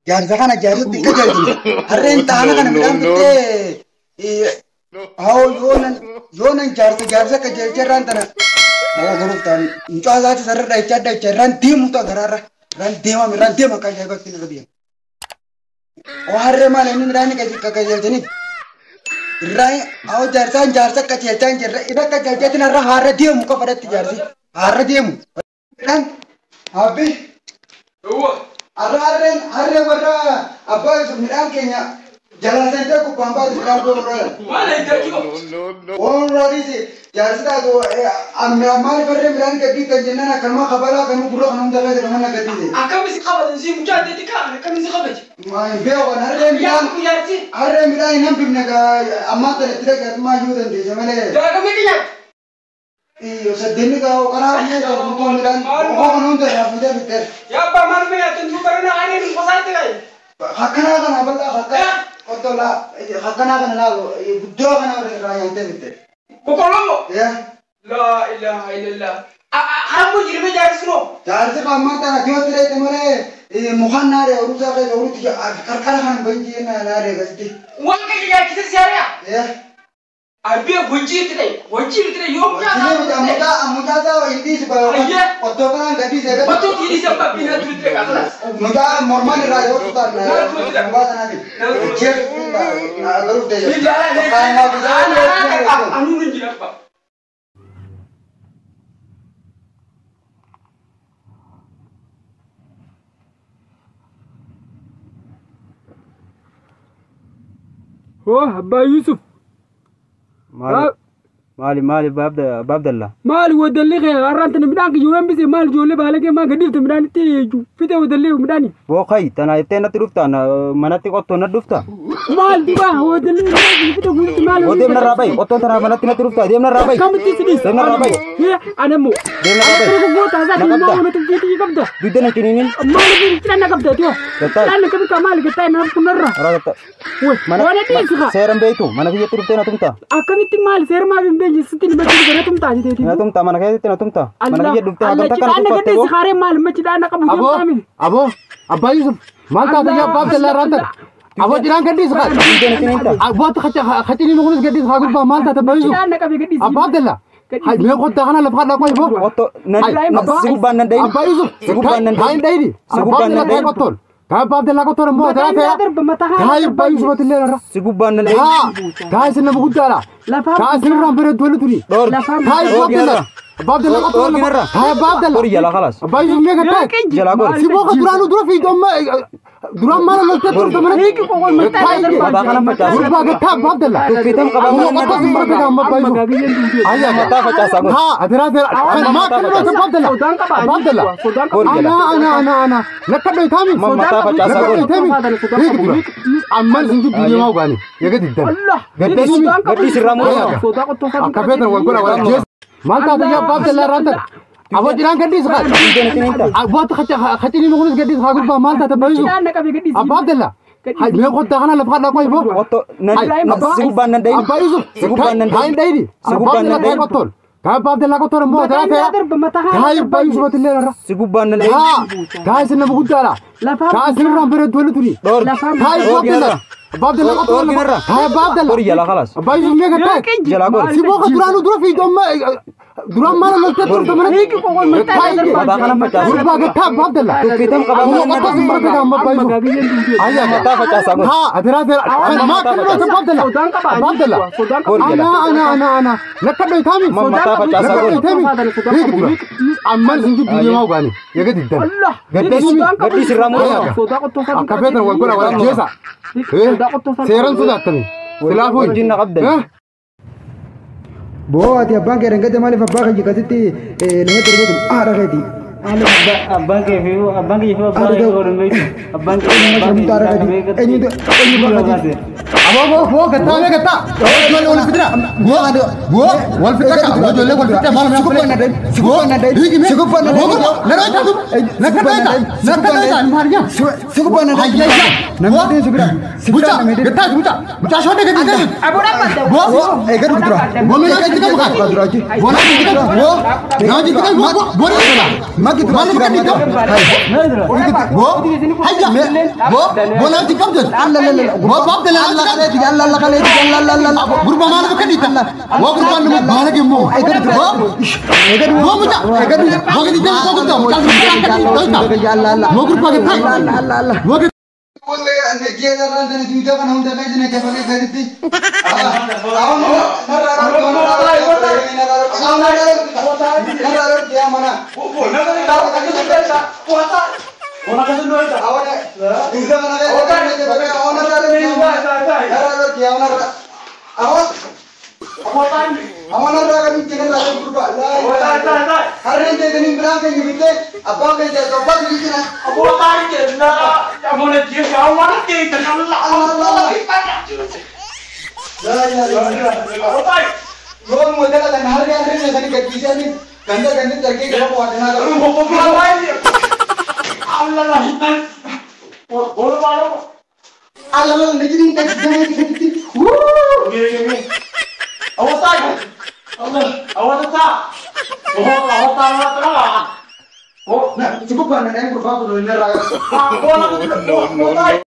Jaarsa kana jaarsatti qajeelchine. Harreen xaana kana midhaan bittee haa yoonan jaarsa qajeelcha irraan tana. Haa garuuf ta'an mucaa isaati sarara dhahichaa dhahichaa irraan deemu ta'a garaarra. Irraan deemame irraan deema akka ajaa'ibaatti irra biyya. Oo harree maal inni midhaan qajeelchaniif. Irraan haa jaarsaan jaarsa qajeelchaa hin jirre irra qajeelcheetiin irra haarra deemu qofa jaarsi. Haarra deemu. Midhaan abbi. Harreen harree warra abbaa midhaan keenya jalaa seentee gubbaan baatu midhaan boorraa. Maal eeggachuu? Waan raadisi jaarsi taatu maaliif harree midhaan gadhiiftan jennaan akkanuma kabalaa kan gurra kan hunda keessa kan gadhiise. Akkamisi kabajan si mucaa adda xiqqaa akkamisi kabaje? Beeku kan harree midhaan Jaarsi. Harree midhaan hin hambifne ammaa tana itti dhagaatumaa iyyuu dandeesse malee. Daakamee kiyyaatti. Iyo saddeeni gaa karaa guutuu midhaan qofa kan hunda irraa fuutee fixxeera. Yaa abbaa maal fayyaddan tuu barana harreen hin qosaatti gaye. Akkanaa kana bal'aa akka qottolaa akkanaa kana laalu guddoo kana irraa nyaatee fixxeera. Boqqolloo. Yaa. Laa ilaaha illallah. Harmuu jirme jaarsi noo. Jaarsi ammaa tana dhiyootti dheete malee mukaan naadee oruusaa keessa oruutti qarqara kan banjii naadee gasitti. Waan kiyya nyaachise si hari'a. Yaa. Abbee hojii itti ta'e hojii itti ta'e yoo mucaa Mucaa mucaa isaa hin dhiisu qottoo kanaan gadhiisee gadi. Qottoo dhiisee abbaa binaa turu ta'e kaasulas. Mucaa mormaan irraa yoo tutaan mucaa sanaati. Jeef garuuf ta'e. Anuun hin jira abbaa. Hoo abbaa Yusuf. Maali maali baabdalla. Maali wadalli kee har'aan tana midhaan kiyyoo hambise maali ijoollee baalagee maa gadhiifte midhaan itti fite wadalli midhaani. Bookai tana jettee natti dhufta manatti qottoo natti dhufta. Maal duba wadalli midhaan kiyyoo fite guutti maali. Oo deemna irraa bahi qottoon tana manatti natti dhufta deemna irraa bahi. Akkamitti si dhiisa? Deemna irraa bahi. Anammoo. Deemna irraa bahi. Akkana goota isaa Na kan qabda. immoo tuffeetii qabda. Dugda na ciniinin. Maali cidhaan na qabda tiyoo. Gattaa. Cidhaan na qabda maali gattaa na kunarra. Irraa gattaa. Waan dhiisu kaa. Seeran beektu mana kiyyatti dhuftee na tumta. Akkamitti maali seera maaf hin beekne sitti ni bakki gara tumtaa jeteeti. Na tumta mana keessatti na tumta. Mana kiyya dhuftee Allah hagam takka na cidhaan na tuffatte gadhiisi boo. kaaree maali ma cidhaan na qabu Aboo deemtaami. aboo abbaa Yusuf maal taate yaa abbaa Abdallaa irraan tana. Aboo jiraan gadhiisi kaa. Dugda na ciniinta. Abootti khaciniin kunis gadhiisi kaa gurbaa maal taate abbaa Yusuf. Cidhaan na qabe gadhiisi. Abbaa Abdallaa. Mee qottaa kana lafa kadhaa qoy boo. Qottoo si gubbaan nan dhayin. Abbaa Yusuf. Si gubbaan nan Haa hin dhayin. dhayini. Si Abbaa gubbaan nan Abdallaa dhayin. qottoon. Kaa abbaa Abdallaa qottoon immoo Mataa taraa isaa darba mataa Kaa abbaa Yusuf illee irra. Si gubbaan nan dhayin. Haa kaa isin nama guddaadha. Lafaan Kaa isin irraan bareeddu wali tuni. Dhoorgi. Lafaan Kaa abbaa Dhoorgi Abdallaa. narra. Abbaa Abdallaa qottoon. Dhoorgi narra. Kaa abbaa Abdallaa. Gori jalaa khalaas. Abbaa Yusuf mee gattaa. Jalaa gori. Si booka duraanuu dura fiigdu amma duraan maal loltee turte mana. Hiiki qoqoon mataa isaa darba. Mataa kana facaasa. Gurbaa gattaa abbaa Abdallaa. Tuffiitam qabaa Kun mana qottoo si bira gahaa amma abbaa Yusuf. Ayyaa Mataa facaasaa gori. Haa atiraa seera. Kan maa kan dhoote abbaa Abdallaa. Sodaan qaba. Abbaa Abdallaa. Sodaan qaba. Gori Ana jalaa. ana ana ana. Nakka dhoy taami. Mataa facaasaa Nakka gori. dhoy taami. Hiiki dura. Amman sin jidduu deemaa ugaani. Eega diddan. Allah. Gadhiisi. Gadhiisi irraa muruu. Sodaa qottoo isaa Akka feetan wal godha wal ajjeesa. Maal taate yaa abbaa Abdallaa irraan tana. Aboo jiraan gadhiisi kaa. Dugda na ciniinta. Abootti khaciniin kunis gadhiisi kaa gurbaa maal taate abbaa Yusuf. Cidhaan na qabe gadhiisi. Abbaa Abdallaa. Mee qottaa kana lafa kadhaa qoy boo. Qottoo si gubbaan nan dhayin. Abbaa Yusuf. Si gubbaan nan Haa hin dhayin. dhayini. Si Abbaa gubbaan nan Abdallaa dhayin. qottoon. Kaa abbaa Abdallaa qottoon immoo Mataa taraa isaa seera. darba mataa Kaa abbaa Yusuf illee irra. Si gubbaan nan dhayin. Haa kaa isin nama guddaadha. Lafaan Kaa isin irraan bareeddu wali tuni. Dhoorgi. Lafaan Kaa abbaa Dhoorgi Abdallaa. narra. Abbaa Abdallaa qottoon. Dhoorgi narra. Kaa abbaa Abdallaa. Gori jalaa khalaas. Abbaa Yusuf mee gattaa. Jalaa gori. Si booka duraanuu dura fiigdu amma duraan maal loltee turte mana. Hiiki qoqoon mataa isaa darba. Mataa kana facaasa. Gurbaa gattaa abbaa Abdallaa. Tuffiitam qabaa Kun mana qottoo si bira gahaa amma abbaa Yusuf. Ayyaa Mataa facaasaa gori. Haa atiraa seera. Kan maa kan dhoote abbaa Abdallaa. Sodaan qaba. Abbaa Abdallaa. Sodaan Gori qaba. jalaa. Ana ana ana ana. Nakka dhoy taami. Mataa facaasaa Nakka gori. dhoy taami. Hiiki dura. Amman sin jidduu deemaa ugaani. Eega diddan. Allah. Gadhiisi. Gadhiisi irraa muruu. Sodaa qottoo isaa Akka feetan wal godha wal ajjeesa. Sodaa qottoo isaa. Seeran sodaattani. Silaafuu. Wajjin na qabdan. Boo ati abbaan kee dhangate maaliif abbaa kee akkasitti namatti darbatu haadha keeti. Abbaan kee fi abbaan kee fi abbaan kee godhan beektu. Abbaan kee Eenyutu haadha keeti? Eenyutu eenyu abbaa keeti? Aboo boo boo gattaa mee gattaa. Ijoollee wal fidina. Boo boo wal fidina ka. Ijoollee wal fidina maal Si gubbaan na dhayin. Si gubbaan na dhayin. Hiiki mee. Si gubbaan na dhayin. Na dhoyta dub. Nakka dhoyta. Nakka dhoyta maal yaa. Si gubbaan na dhayin. Ayyaa. Namni si bira. Si bira Mucaa namni. gattaa mucaa. Mucaa shoodde gadi ta'e. Boo Eegatu dura. Boo mee jitti qabu kaa. Dura achi. Boo naa jitti qabu. Boo naa jitti qabu. Boo boo boo. Maaliif akka dhiitta? Boo hayya boo boo namatti qabdu. Boo baabda lama. Gurbaa maaliif akka dhiitta? Boo gurbaan nama baala gemmoo. Boo boo mucaa. Boo gadi deemu koo guddaa mucaa gurbaa akka dhiitta. Boo gurbaa gadi. Boo gadi. No, no, no.